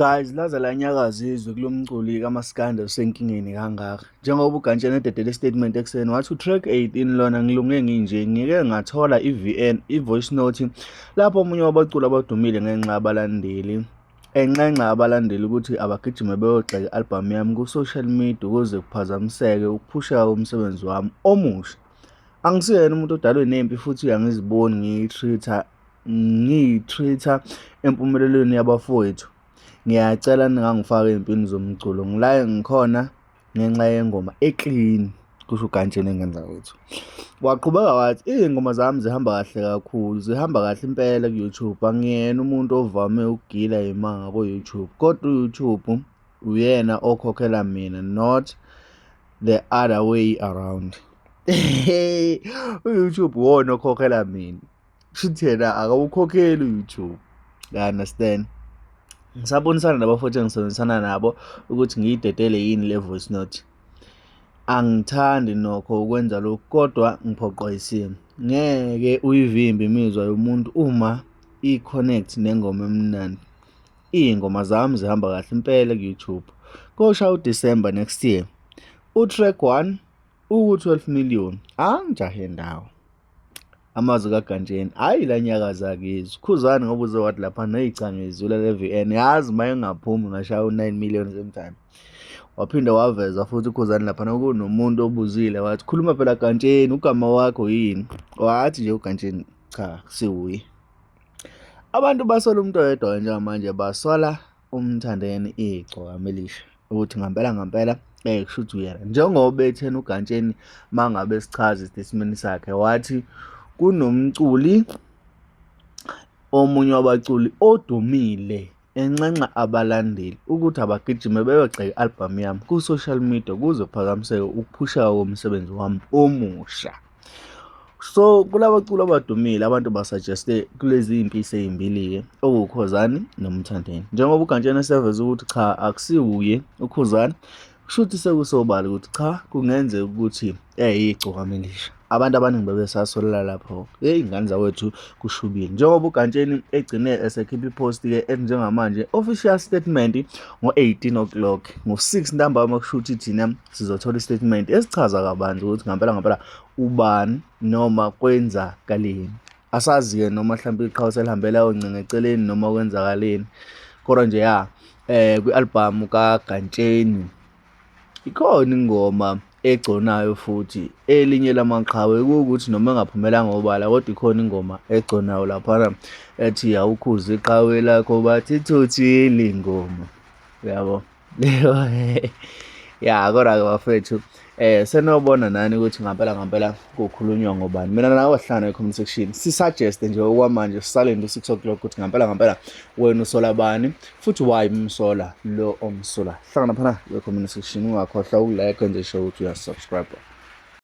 Guys, laze lanyakaza izwe kulo mculi kamaskandi osenkingeni kangaka. Njengoba uGantsheni ededele istatement ekuseni wathi utrack 18 lona ngilunge nginje ngike ngathola i-VN i-voice note lapho omunye wabaculi abadumile ngenxa yabalandeli enxenxa abalandeli ukuthi abagijime beyogxeka i-albhamu yami ku-social media ukuze kuphazamiseke ukuphusheka komsebenzi wami omusha. Angisiyena umuntu odalwe nempi futhi angiziboni ngiyi-treat-a ngiyi-treat-a empumelelweni yabafowethu. Ngiyacela ningangifaki ey'mpini zomculo ngila engikhona ngenxa yengoma e-clean, kusho uGantsheni engenzakwethu. Waqhubeka wathi, iy'ngoma zami zihamba kahle kakhulu, zihamba kahle impela ku-YouTube. Angiyena umuntu ovame ukugila imanga ku-YouTube, kodwa u-YouTube uyena okhokhela mina not the other way around. U-YouTube uwona okhokhela mina. Kushuthi yena akawukhokheli u-YouTube. You understand? Ngisabonisana nabafowethu engisebenzisana nabo ukuthi ngiyidedele yini le voice note. Angithandi nokho ukwenza lokhu kodwa ngiphoqwa isimo. Ngeke uyivimbe imizwa yomuntu uma i-connect nengoma emnandi. Iy'ngoma zami zihamba kahle impela ku-YouTube. Koshaya uDisemba next year. U-track 1 uku-12 million. Angijahe ndawo. Amazwi kaGantsheni, hhayi la nyakaza akizwa. Khuzani ngoba uze wathi lapha neyi cha ngizwile le VN yazi uma engaphumi ngashaya u-9 million same time. Waphinde waveza futhi uKhuzani laphana kunomuntu obuzile wathi khuluma phela Gantsheni ugama wakho yini? Wathi nje uGantsheni cha siwuye. Abantu basola umuntu oyedwa njengamanje basola uMthandeni igcokama elisha ukuthi ngampela ngampela kusho ukuthi uyena njengoba ethena uGantsheni mangabe sichaza isitatimende sakhe wathi kunomculi omunye wabaculi odumile enxenxa abalandeli ukuthi abagijime beyogxeka i-albhamu yami ku-social media kuze kuphazamiseke ukuphusheka komsebenzi wami omusha. So kulabaculi abadumile abantu basuggeste kulezi iy'mpisi ey'mbili-ke okuwuKhuzani noMthandeni. Njengoba uGantsheni eseveze ukuthi cha akusiwuye uKhuzani, kusho ukuthi sekusobala ukuthi cha kungenzeka ukuthi eyigcokama elisha. Abantu abaningi bebesasolela lapho heyi ngane zakwethu kushubile. Njengoba uGantsheni egcine esekhipha i-post-ke ethi njengamanje official statement ngo-18 o'clock ngo-6 ntambama kusho ukuthi thina sizothola i-statement esichaza kabanzi ukuthi ngampela ngampela ubani noma kwenzakaleni. Asazi-ke noma mhlawumbe iqhawe selihambe layoncenga eceleni noma kwenzakaleni kodwa nje ya kwi-albhamu kaGantsheni ikhona ingoma egconayo futhi elinye lamaqhawe kuwukuthi noma engaphumelanga obala kodwa ikhona ingoma egconayo laphana ethi awukhuze iqhawe lakho bathi thuthile ingoma uyabo. Ya kodwa-ke bafethu senobona nani ukuthi ngampela ngampela kukhulunywa ngobani. Mina nawe hlangana e-comment section si-suggest nje okwamanje sisalinde u-6 o'clock ukuthi ngampela ngampela wena usola bani futhi why umsola lo omsola. Hlangana phana kwi-comment section ungakhohlwa ukulike wenze sure ukuthi uyasubscribe.